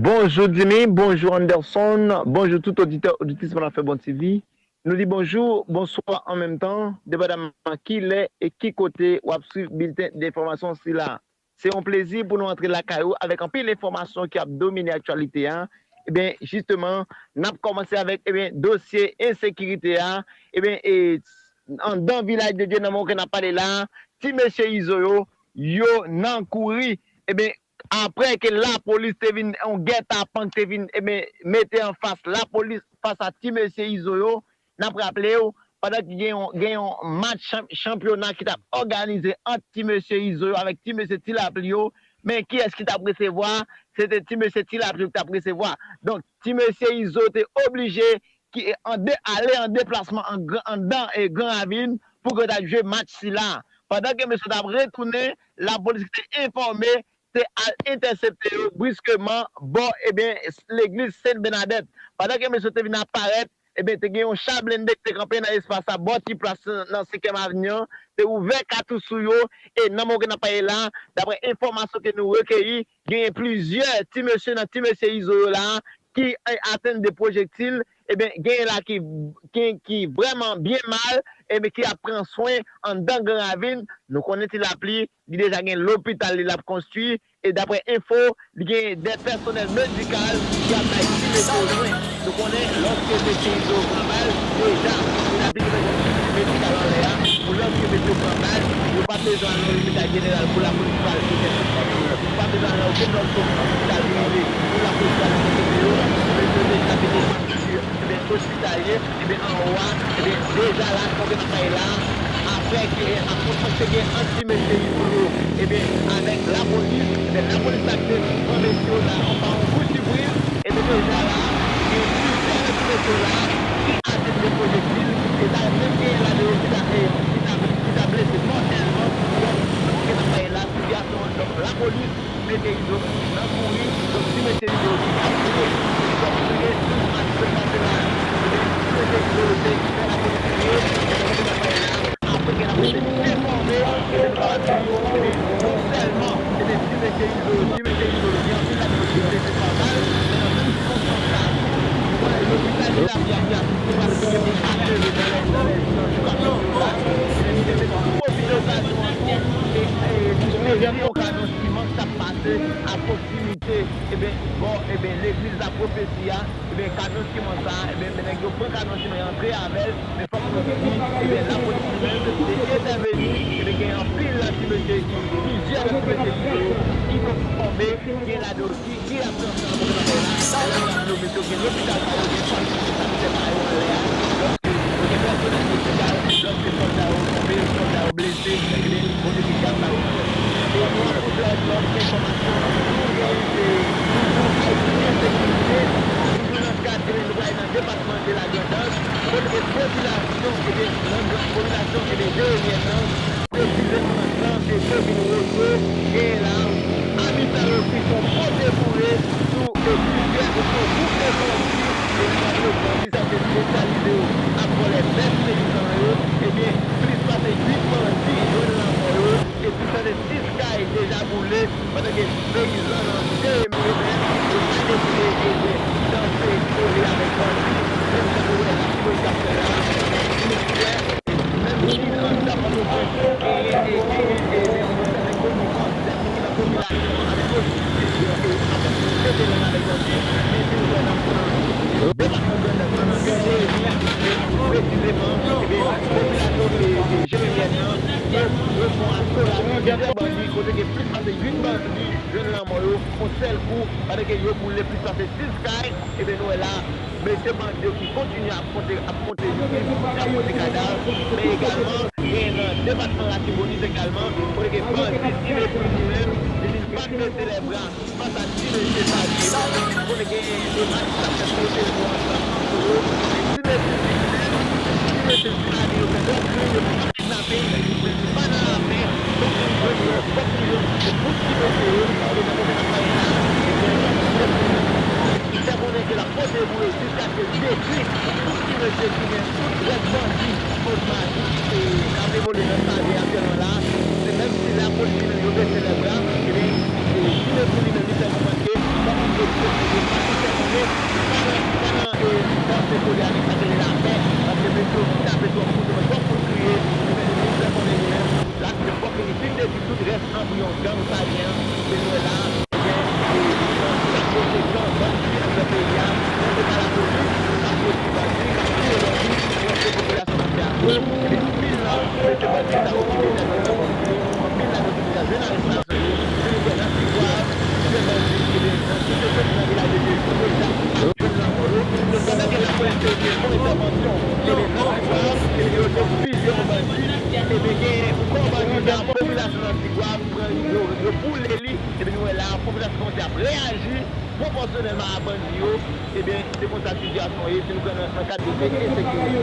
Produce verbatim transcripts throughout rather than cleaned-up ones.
Bonjou Jimmy, bonjou Anderson, bonjou tout oditè, oditris Mwen ap fè bon T V. Nou di bonjou, bonswa an menm tan, depandaman ki lè e ki kote w ap swiv bilten de enfòmasyon sila. Se yon plezi pou nou antre lakay ou avèk anpil enfòmasyon ki ap domine aktyalite a. Ebyen, jisteman, n ap kòmanse avèk, ebyen, dosye ensekirite a. Ebyen, e, anndan Vilaj de Dye nan moman ke n ap pale la, ti mesye Izo yo, yo nan kouri. Ebyen, apre ke lapolis te vin, yon gètapan te vin, ebyen, mete anfas lapolis fas a ti mesye Izo yo, n ap raple w, pandan ke gen yon, gen yon match chanm-, chanpyona ki t ap òganize ant ti mesye Izo yo avèk ti mesye Ti Lapli yo, men kiyès ki t ap resevwa? Se te ti mesye Ti Lapli yo ki t ap resevwa. Donk, ti mesye Izo te oblije ki, an de, ale an deplasman an gran, anndan, e, Gran Ravin pou ke yo ta jwe match sila. Pandan ke mesye t ap retounen, lapolis ki te enfòme te al entèsepte yo briskeman bò, ebyen, legliz Sent Bènadèt. Pandan ke mesye te vin ap parèt, ebyen, te gen yon cha blende ki te kanpe nan espas la, bò ti plas nan, nan senkyèm avni an, te ouvè katouch sou yo, e nan moman ke n ap pale la, daprè enfòmasyon ke nou rekeyi, genyen plizyè ti mesye nan ti mesye Izo yo la, ki, e, atenn de pwojektil, ebyen, genyen la ki, ki, ki vrèman byen mal, ebyen, ki ap pran swen anndan Gran Ravin. Nou konnen Ti Lapli, li deja gen lopital li l ap konstwi, e daprè enfo, li gen de pèsonèl medikal ki ap bay ti mesye yo swen. Nou konnen, lòske mesye Izo yo pran bal, deja, Ti Lapli te mete yon ti medikal anlè a, pou lòske mesye yo pran bal, yo pa bezwen al nan lopital jeneral pou lapolis pral entèsepte yo. Yo pa bezwen al nan okenn lòt opital prive pou lapolis pral entèsepte yo. Mesye yo deja mete estrikti, ebyen, ospitalye, ebyen, anwo a, ebyen, deja la, kote n ap bay la, apre ke afwontman te gen ant ti mesye Izo yo, ebyen, avèk lapolis, ebyen, lapolis la te pran mesye yo la, anba yon kout sipriz, ebyen, deja la, gen plizyè nan ti mesye yo la, ki atenn de pwojektil, e ta menm gen ladan yo ki ta, e, ki ta, ki ta blese mòtèlman. Donk, kote n ap bay la, sitiyasyon an, donk, lapolis mete Izo nan kouri, donk, ti mesye Izo yo ki ap kouri, donk, kouri, tout match k ap pase la, ebyen, ti mesye Izo yo se fè lapolis kriye, ebyen, kote n ap bay la, apre ke lapolis te enfòme, ebyen, nou kapab di, ebyen, non sèlman, ebyen, ti mesye Izo yo, ti mesye Izo yo, gen anpil ladan yo ki blese pa bal, men nan menm sikonstans sa a tou, nou konnen lopital Ti Lapli a ki ap, ki pral gen pou asire nan lè, nan lè, nan jou k ap vini yo la, ebyen, li te mete tout mobilizasyon an tou, e, e, mezi yo ka nan siman k ap pase a pwoksimite, ebyen, bò, ebyen, legliz la pwofesi a, ebyen, kamyon siman sa a, ebyen, men nèg yo pran kamyon siman yo antre avè l, men fòk nou di, ebyen, lapolis li menm te entèveni, ebyen, gen anpil nan ti mesye, plizyè nan ti mesye ki, ki te fòme, gen ladan yo ki, ki ap nan san nan bagay la, sa yo la, nou mete yo gen lopital pa yo, gen sant de sante pa yo anlè a, lòske yo gen pèsonèl medikal, lòske sòlda yo tonbe, sòlda yo blese, ebyen, kote ke gad pa yo sòti. E nou ap pote lòt, lòt enfòmasyon, nou gen, e, toujou Ayiti ensekirite, toujou nan kad, ebyen, nou pral nan depatman de Lagrandans, kote ke popilasyon, ebyen, nan gran, popilasyon, ebyen, Jeremyèn nan, presizeman nan, e, komin Wozo, genyen la, abitan yo ki fè yon pote boure sou, e, plizyè, sou yon gwoup de bandi, e, nou raple w, bandi sa yo te espesyalize yo ap vòlè bèf peyizan yo, ebyen, plis pase uit bandi jwenn lanmò yo, e plis pase sis kay deja boule, pandan ke peyizan nan Jeremi yo menm, yo pa deside, ebyen, danse kole avèk bandi, menm jan nou wè lapolis ap fè la, men ministè, e menm si nan depatman Pòtoprens genyen, e genyen, e, e, yon sèten konivans ant moun ki nan popilasyon avèk otorite yo, e, ap fete nan avèk bandi, men si nou wè nan, nan depatman Grandans lan, nan vil Jeremi, e, presizeman, ebyen, popilasyon, e, e, jeremyèn nan, yo, yo fè yon aso la, plizyè bandi, kote ke plis pase uit bandi jwenn lanmò yo, yon sèl kou, pandan ke yo boule plis pase sis kay, ebyen, nou wè la, mesye bandi yo ki kontinye ap monte, ap monte viktim, ap monte kadav, men egalman, gen nan depatman Latibonit egalman, kote ke bandi Ti Mesye li menm, li vin pa bese lèbra fas a ti mesye sa yo, li konnen gen de match k ap fèt kote yo ansanm antre yo, men Ti Mesye li menm, Ti Mesye sa yo fè twòp krim, yo fè twòp kidnaping, men li pa nan lapè, fòk li jwenn yon, fòk li jwenn bout Ti Mesye yo, e nan moman n ap pale la, ebyen, Ti Mesye li menm, li fè konnen ke l ap pote pou yo jiskaske detwi tout ti mesye ki gen tout rès bandi Odma ki, e, k ap evolye nan Saven aktyèlman la. Se menm si lapolis li menm yo bese lèbra, ebyen, e, Ti Mesye li menm li fè konprann ke fòk li jwenn solute kole avèk sa k rele lapè, paske mesye yo kidnape twòp moun, yo fè twòp moun kriye, ebyen li vin fè konnen li menm, la, fòk li fin detwi tout rès anbriyon gang sa gen an, men nou wè la, ebyen, e, nan, nan, yo se gang bandi anndan peyi a, lè se pa lapolis k ap detwi bandi, k ap touye bandi, nou wè se popilasyon k ap fè aso, ebyen, anpil nan mesye bandi sa yo ki deja jwenn lanmò yo, anpil nan yo ki deja jwenn arestasyon yo, si nou kwè nan Tigwav, plizyè bandi, ebyen, ki te soti nan vilaj de Jezi deja ap jwenn lanmò yo. Donk, pandan ke lapolis te fè yon entèvansyon, ebyen, nan Tigwav, ebyen, yo te fize yon bandi, ebyen, gen kò bandi sa, popilasyon nan Tigwav, pran, yo, yo boule li, ebyen, nou wè la, popilasyon kòmanse ap reyaji pwopòsyonèlman a bandi yo, ebyen, se konsa sitiyasyon ye, si nou kwè nan, nan kad de ensekirite.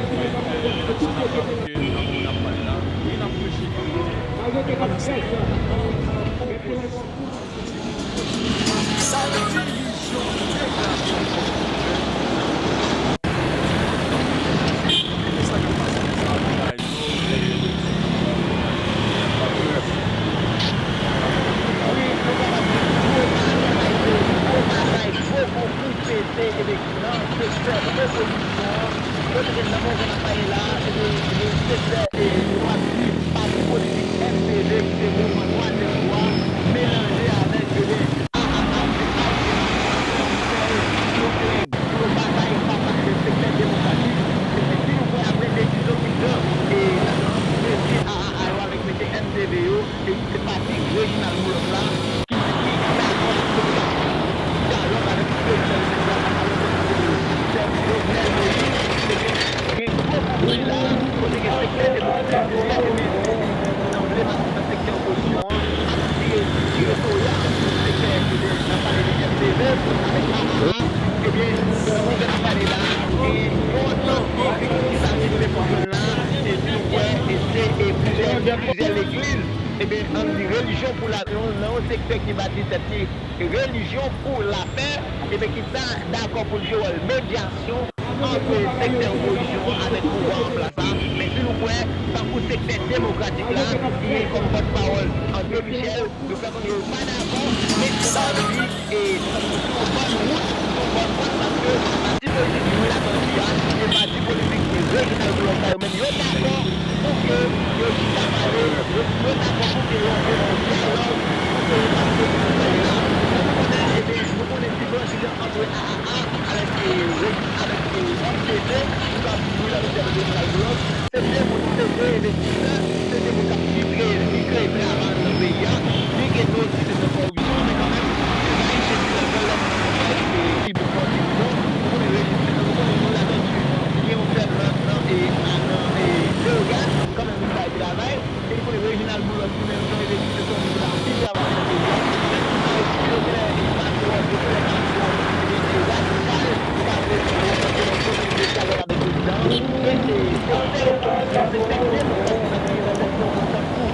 Sa k ap pase nan moman n ap pale la, ni n ap preche, ni n ap preche. Sa divizyon degaje yon kòb ki fè. Sa k ap pase nan sa, bagay yo, e, wi, nou kapab di gwo batay, se gwo batay, gwo konfli pete, ebyen, nan sektè opozisyon an, kote ke nan moman n ap pale la, ebyen, ebyen, sektè, e, nou kapab di pati politik M P D ki se Mouvman Twazyèm Vwa, melanje avèk, ebyen, A A A, se Ayisyen Mache Ansanm, fè yo klè pou yo batay fas ak sektè demokratik. Epi si nou kwè apre desizyon ki pran, e, nan, ant mesye A A A yo avèk mesye M T V yo, e ki se pati Reginald Boulos la, ki, ki, ki dakò ak se ki t ap dyalòg avèk prezidan Repiblik la, sa k alonpwè, e, sèvis Jovenel Moïse, ebyen, gen gwo konfli la, kote ke sektè demokratik, plizyè, ebyen, e, e, anblematik nan sektè opozisyon an ap tire, tire toya sou sektè, ebyen, n ap pale de M T V avèk A A A, ebyen, nan moman n ap pale la, gen yon antant ki, ki, ki sa ki rive pou jwenn la, e si nou kwè, e se, e plizyè, plizyè legliz, ebyen, ann di relijyon pou la, nan yon sektè ki bati tèt li relijyon pou lapè, ebyen, ki ta dakò pou l jwe wòl medyasyon ant sektè opozisyon an avèk pouvwa an plas la. Men si nou kwè, tankou sektè demokratik la, ki gen kòm pòtpawòl André Michel, yo fè konnen yo pa dakò, men yo pa di, e, tankou sou yon bòn wout, sou yon bòn pòt, paske pati politik Louis Latortue a, e pati politik Reginald Boulos la, yo menm yo dakò pou ke yo chita pale, yo, yo dakò pou ke yo antre nan yon dyalòg pou peyi, paske, e, lè nou konnen, ebyen, nou konnen diferans ki gen ant A A A avèk, e, rejim, avèk, e, M P D, nou ka di Louis Latortue avèk Reginald Boulos, se de moun, se de envestisè, se de moun k ap, ki kreye, ki kreye travay nan peyi a, byenke nou osi se nan kòripsyon, men kanmenm, e, Haitian Business Journal, lè nou nan kontak avèk, e, Tibouk Martinique, nou konnen rejim, nou konnen Louis Latortue, li gen yon fèm nan, nan, e, a, nan, e, Leyogàn, kanmenm li bay travay, e nou konnen Reginald Boulos, li menm, se yon envestisè, se yon moun ki pa anpil travay nan peyi a, men moun sa yo tou, yo genlè, e, pa twò, yo genlè pa twò, ebyen, e, radikal, yo pa vle rankontre nan yon posibilite dyalòg avèk prezidan an, men, e, sektè opozisyon an, sektè demokratik la ki gen nan tèt li yon moun tankou,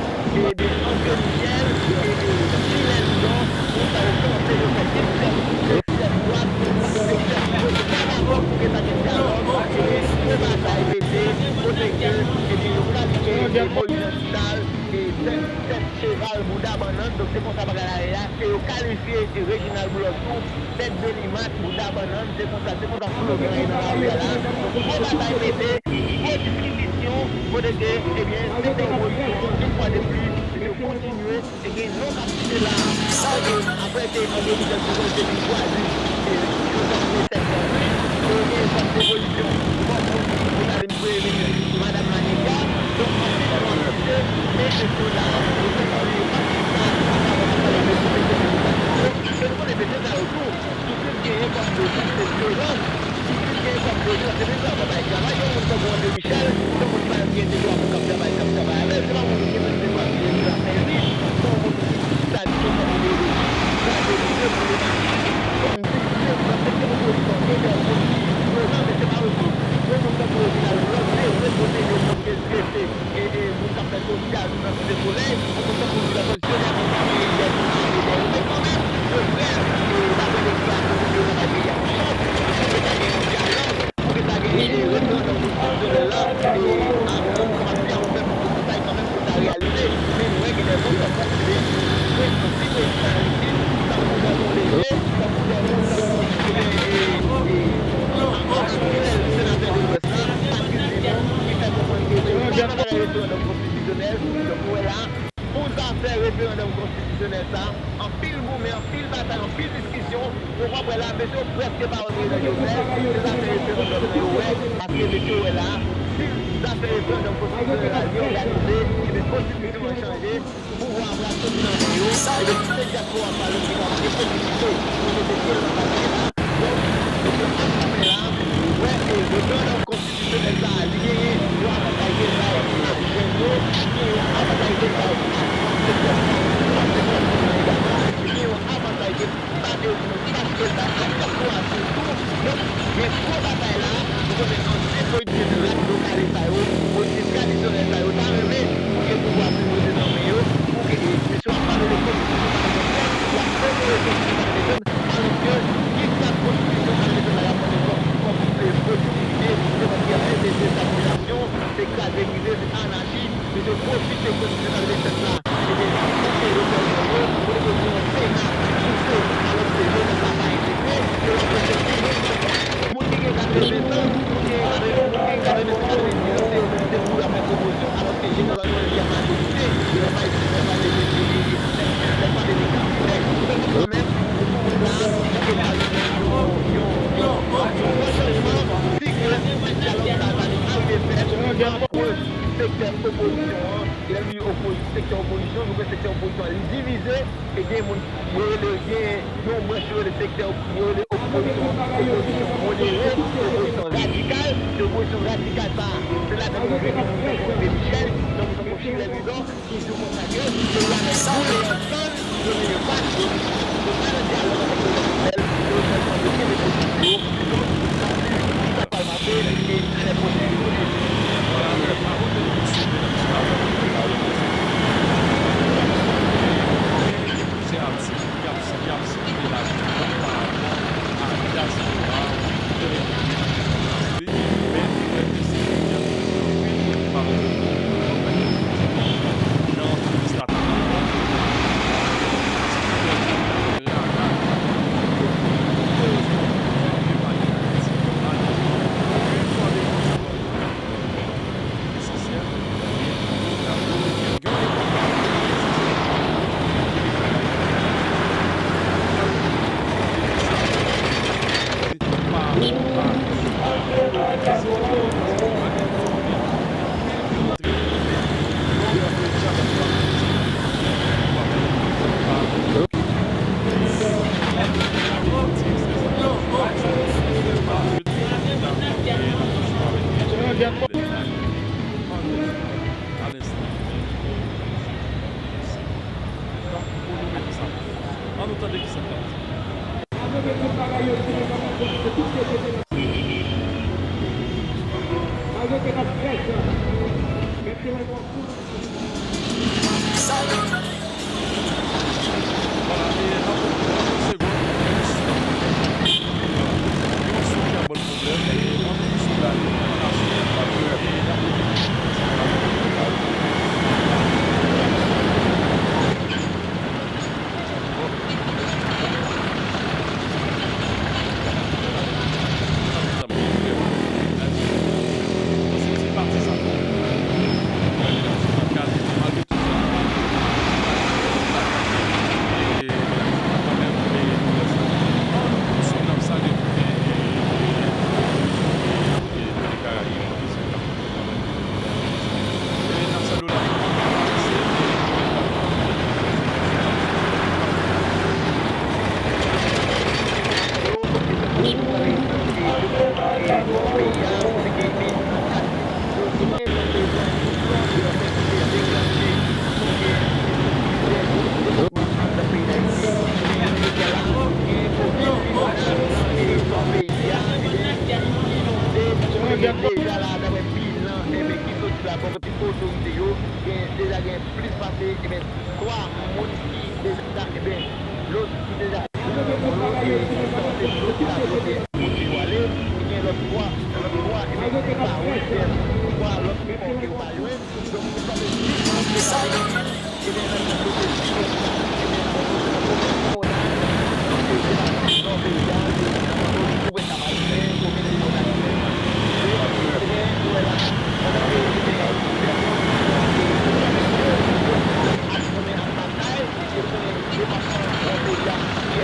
ebyen, André Michel, e, e, Gilles Louison, moun sa yo kanpe, yo fè ekstrèm, ekstrèm dwat, yo pa, ekstrèm goch, yo pa dakò pou ke ta gen dyalòg, ebyen, gwo batay pete, kote ke, ebyen, yo kalifye, e, Moïse Jean Charles, e, tèt, tèt cheval, bouda bannann, donk se konsa bagay la ye a, e yo kalifye, e, Reginald Boulos tou, tèt delimat, bouda bannann, se konsa, se konsa slogan an ye nan lari a la. Donk, gwo batay pete, gwo diskisisyon, kote ke, ebyen, sektè opozisyon an, yon fwa de plis, yo kontinye, e gen non k ap site la. Apre ke, apre ke André Michel Foucault te fin chwazi, e, Joseph Messet Jean-Louis, pou yo genyen kòm pwopozisyon, kòm moun ki pou ta vin premye minis, Madanm Manigat. Donk, anpil non ap site, men mesye yo la, yo fè konnen yo p ap chita, atravè n ap pale de sektè demokratik yo, e nou konnen mesye sa yo tou, ki plis genyen kòm deviz se vyolans, ki plis genyen kòm deviz, paske menm lè w ap bay travay, yon moun tankou André Michel, se yon moun ki pa menm gen de twa moun k ap travay, k ap travay avè l, se pa yon moun ki gen menm de twa pye sou la sezi, se yon moun ki chita, ki gen kòm ideyoloji kraze, brize, boule machin, kòm di, se nan sektè opozisyon, gen de moun ki vyolan, men se pa yo tout. Yon moun tankou Reginald Boulos te vle pwoteje moun ke strese, e, e, moun k ap fè sosyal nan Site Solèy, yon moun tankou Louis Latortue, se de moun ki gen de moun ame dèyè yo, men kanmenm, yo prè, e, daprè deklarasyon ke yo ka bay peyi a yon chans, pou ke ta gen yon dyalòg, pou ke ta gen, e, referandòm konstitisyonèl la, e, a, nou kapab di a yon pèp otoritè kanmenm pou l ta reyalize. Men nou wè gen de moun tankou, ebyen, pre-, ansyen prezidan Ayiti, tankou Bertrand Léger, Donk, w ap wè la, mesye yo prèske pa wè prezidan Jovenel, se zafè referandòm nan yo wè, paske mesye yo wè la, si zafè referandòm konstitisyonèl la li òganize, ebyen konstitisyon an chanje, pouvwa a pral soti nan men yo, ebyen, se dyaspora pa lòt ki pral gen posiblite pou l mete pye l nan batay la. Donk, mesye ap goumen la, yo wè, e referandòm konstitisyonèl sa a, li genyen yon avantaj ke l bay a jèn yo, li gen yon avantaj ke l bay a, a sektè fanm, a sektè fanm nan egalman, li gen yon avantaj ke l ba de nou, sa ke l bay a dyaspora sitou. Donk, gen gwo batay la, nou konnen ansyen politisyen rad do kale sa yo, politisyen tradisyonèl sa yo, ta renmen pou ke pouvwa a toujou rete nan men yo, pou ke, e, mesye yo ap pale de konstitisyon katrevennsèt, y ap onore konstitisyon katrevennsèt, alòske ki sa konstitisyon katrevennsèt la y ap montre kòm, kòm, e, pozitivite, se paske anyen se destabilizasyon, se kraze brize, se anachi, mesye pwofite konstitisyon katrevennsèt la, ebyen, pou ke yo fè dèyè yo, kote ke ou gen yon Sena k ap souse, alòske jenès la pa entegre, e w ap wè se pi bon ankò, moun ki gen katreven zan, moun ki gen katreven, moun ki gen katreven zan, katreven dis zan, se yo menm ki te pou yo ap fè pwomosyon, alòske jenès la jodi a majorite, lè pa, lè pa de, de, de, de, lè pa de, de kantite, donk kanmenm, nou sou wout la, pou ke n ta jwenn yon, yon, yon, yon, yon bon chanjman, si ke dyalòg sa a ta vin arive fèt ant sektè opozisyon an, lè m di opozi-, sektè opozisyon, nou wè sektè opozisyon an, li divize, e gen moun, yo rele, gen yon branch yo rele sektè, yo rele opozisyon, opozisyon modere, opozisyon radikal, e opozisyon radikal sa a, se ladan nou jwenn yon moun tankou André Michel, yon moun tankou Schiller Louison, ki di w konsa ke peyi a mèt boule ansanm, yo mete yo pa, yo, yo pa nan dyalòg avèk prezidan Jovenel, yo sèlman yo kenbe pozisyon yo. Donk, n ap swiv ki sa k pral pase, e trè posib, e, e, e, avan ke nou pouswiv, medam e mesye, n ap rapele ke nou gen yon dèske ki, ki nan pale la. E, bon, gen, gen plizyè atik ki ap, ki ap sikile la aktyèlman pa rapò a dyaspora, wi, ki te entegre, ki te fè fas li, men ki wè ke sekirite a te fè ke anpil moun ki pa rantre nan peyi a ankò, pa gen moun ki di jan touris la t ap vini, se yon bagay ki pa, si nou wè jan yo t ap fè ravaj, yo bloke. Erezman, Bondye, ke pa gen Ayiti. Malerezman, yon fwa de plis, nou pral tande ke esansyèl, ebyen, pou nou, nou gen, gen yon repòtaj ki esansyèl, e, Tele Karayib, nou pral fè ke nou tande kisa, e, dyaspora ta di pa rapò a kesyon kolonize peyi a, paske nou pa gen tout sòt peyi, gen anpil ki rantre, men nonb de dyaspora ki soti nan peyi a, nou pa pèmèt ke dyaspora bloke peyi a. E, nou tande direktè sa, pa egzanp, se pa sèlman, e, n ap kontinye avèk, e, pwoblèm la, e, malgré A lenstan menm, e, mesye, e, Boulos, k ap onore nan sa. Ann nou tande kisa k ap di. Malgre ke tout bagay yo di, se tout se depi nan sou. Malgre ke n ap fè jan, men ki lè n ap di, sa, Vwala, e n ap, n ap yon segonn, gen yon son. Vwala. Gen yon son ki ap ban n pwoblèm, e ann pouswiv la, nou pa ka swiv, e n ap poze yon ti kèsyon ansanm avèk nou, paske gen yon son ki ap ban n pwoblèm. Bon. Vwala, vwala. Sa nou tanmen, trè, trè, trè. Bon, se ti pati sa. Wè, medam, se nan kalite, malgre tout sa, malgre tout bagay, e, kanmenm, e, nou wè sa. Ann pouswiv, n ap salye tout, e, e, e, e, e, Tele Karayib, mesye k ap fè travay pou nou. E, n ap salye w la, nou pral avanse, e, pou nou pral, pral, pral, pral, pral, pral, pral, yo, kote ke nou pral nan, e, devan, e, nò peyi a, kote ke, e, nan kat dosye, nò peyi a, diplòm, ebyen, ki te deklanche, ki monte, e, sou plizyè depatman anndan peyi Dayiti. Ebyen, jounen jodi a la, gen komin Limonad nan, e, nò peyi a, ebyen, ki inonde, ebyen, deja la, daprè bilan, ebyen, ki soti la, bò kote otorite yo, gen, deja gen plis pase, ebyen, twa moun ki deja, ebyen, dlo ki deja rive nan kò yo, e poutan se dlo ki lave yo te pote yo ale, e gen lòt twa, lòt twa, ebyen, disparet, dèyè moun twa lòt kò ke yo pa jwenn. Donk, plis pase dis moun deja viktim, ebyen, nan kad dosye siklòn sa a, ebyen, n ap antre nan komin Limonad, nan, e, depatman Nò peyi a, e n ap antre tou prè Kap Ayisyen, komin Limonad li menm, li divize, ebyen, nou wè la, pandan ke, ebyen, dè moun ki nan, e, sektè politik yo ap goumen, ap batay, e nou konnen depatman Nò peyi a, ki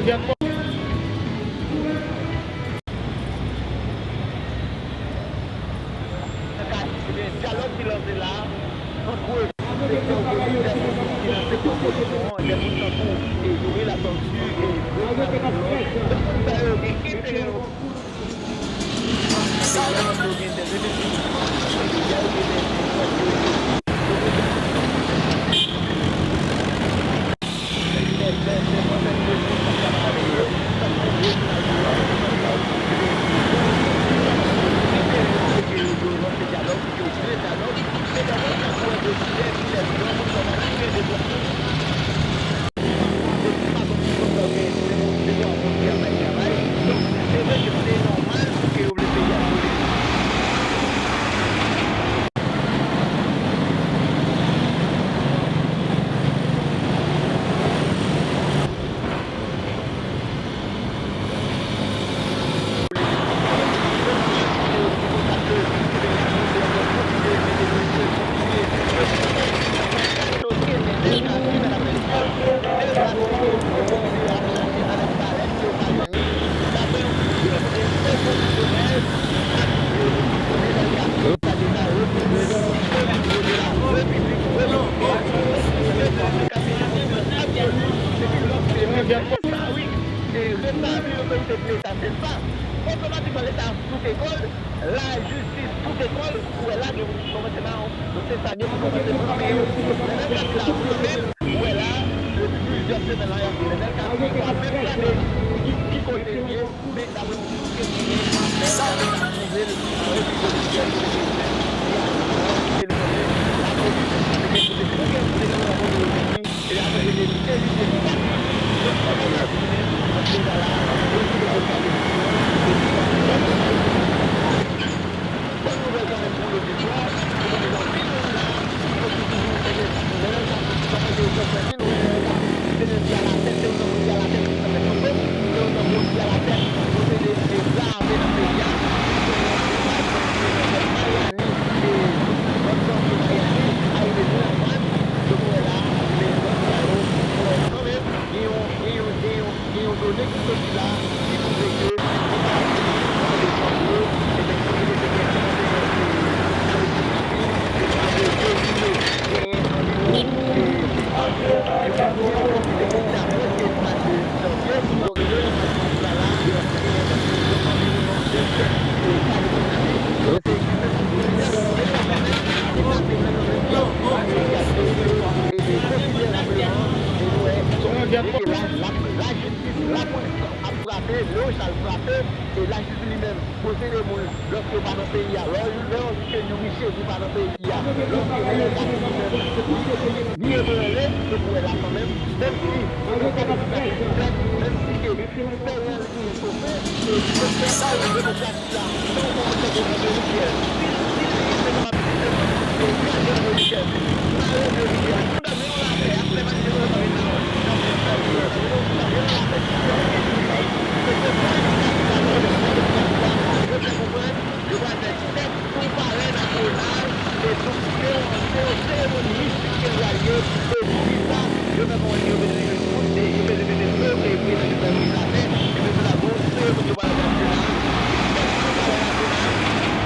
Dyalòg ki lanse la ant sektè opozisyon, ki nan sektè opozisyon an, de moun tankou e Youri Latortue e Reginald Boulos, de moun sa yo gen enterè yo. Otomatikman, Leta fout ekòl, lajistis fout ekòl, ou wè la, gen moun ki kòmanse mawon. Donk, se sa, gen moun ki kòmanse pran men yo. Lè nèg la pran men l, ou wè la, depi plizyè semèn la, y ap di, lè nèg la pran men l, pa menm tande ki, ki kote l ye, men daprè yon sous ke m genyen, lè nèg la twouve l nan Repiblik Dominikèn, kote ke li menm, li al nan Washington, konnen lapolis te gen pou te fouke li, te gen yon kote yo jwenn li. Epi apre, epi, epi, epi, li pa t vini. Donk, fò nèg la vini, ann deja la, yo sou kote gade video, epi, bòn nouvèl. Bòn nouvèl kanmenm pou loditwa, ou konnen gen anpil moun la, ki konn toujou, epi, lè nèg la di, kòman ke yo konprann li, nou wè lè nèg la di, se nèg ki alatèt, se youn nan moun ki alatèt, ki sanble fantom, se youn nan moun ki alatèt, ki posede, e, zam nan peyi a, li fè yon, yon baz nan zòn Miami, e, zòn banlyo Miami, arive Miramar, Donk, ou wè la, ebyen, zòn sa yo, ou wè kanmenm, gen yon, gen yon, gen yon, gen yon done ki soti la, ki pwouve ke, nou kapab di, mwa de janvye, ebyen, kote ke te gen trannteyen, e, ka de kidnapin, e mwa de fevriye, genyen anviwon, e, e, anviwon, e, yon, yon kantite ki ta prèske mwa de janvye. Donk, rive nan mwa de mars la, la, genyen, e, yon anviwon yon vennsèt, e, ka de kidnapin. Donk, se, se sa k pi bizè. Men nou wè kanmenm, kidnapin nan kanmenm, gen anpil moun ki ap jere yo, e, e, konsiderableman, e nou wè, donk, mete la, la, lajistis, lapolis ap frape, Leochal frape, e lajistis li menm posede moun lòske yo pa nan peyi a. Lè, lè, lòske Youri Cheri pa nan peyi a, lòske Nenel Cassy li menm, li, li, li ebranle, donk ou wè la kanmenm, menm si, e, ka de kidnapin ki fèt, menm si ke Fè rèl ki chofe, e, sektè, e, demokrasi a, jan w konprann tankou André Michel. Si, si li te kapab jisteman, e, kraze André Michel, mare André Michel, kondane yo lapè, ap fè manifestasyon, yo pa vin nan, nan, nan, nan, yo pa vin nan lapè. Yo pa vin vini. Mesye, bon inisyativ la, bon, sektè demokrasi a, yo fè konprann, yo pral fè fèt sou palè nasyonal, e sou, se yon, se yon seremoni mistik ke l pral ye, e poukisa? Yo fè konnen yo vle jwenn fout, e yo vle mete dlo, e prezidan Jovenel Moïse atè, ebyen pou sa gon seremoni yo pral òganize la, e fèt sou palè nasyonal.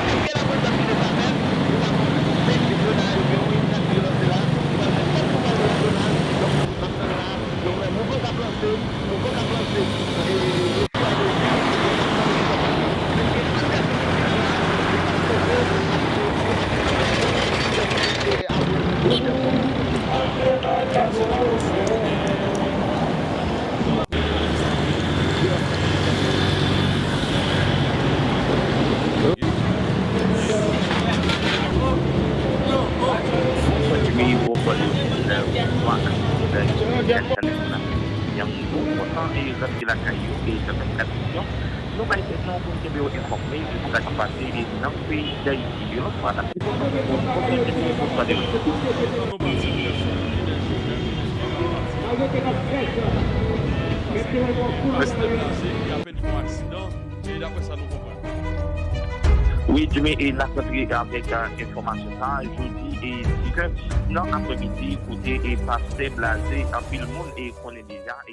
Èske lapolis ap kite sa fèt? Nou pa konnen. Men, mesye yo la, yo gen yon inisyativ yo lanse la, yo pral fè fèt sou palè nasyonal. Donk, n ap tann la, donk, mouvman k ap lanse, mouvman k ap lanse, e, e, e, e, ofiyazmezi, ebyen, n ap tann pou sa pase. Ebyen, gen annèf moun ki la la, e k ap chofe, ap, e, ap, annèf moun, annèf moun, e, ap voye moun ki annèf moun. Bonswa Jimmy, bonswa Leonel, bonswa a tout fidèl ki ap tande nou la. Jan nou kontan e rantre lakay yo e nan menm kondisyon, nou bay tèt nou pou n kenbe w enfòme de sa k ap pase e nan peyi Dayiti. Yon lòt fwa, n ap di bonswa tout moun, bonswa Jimmy, bonswa Leonel. Etan nou pati, frè sè, enèji, enèji k ap pati. E sa, sa ki gen, e, pastè Blaze ki apeche yon aksidan, e daprè sa nou konprann. Wi, Jimmy, e n ap rantre avèk, e, enfòmasyon sa a, jodi, e, dis è nan aprèmidi, kote, e, pastè Blaze, anpil moun, e, konnen deja, e,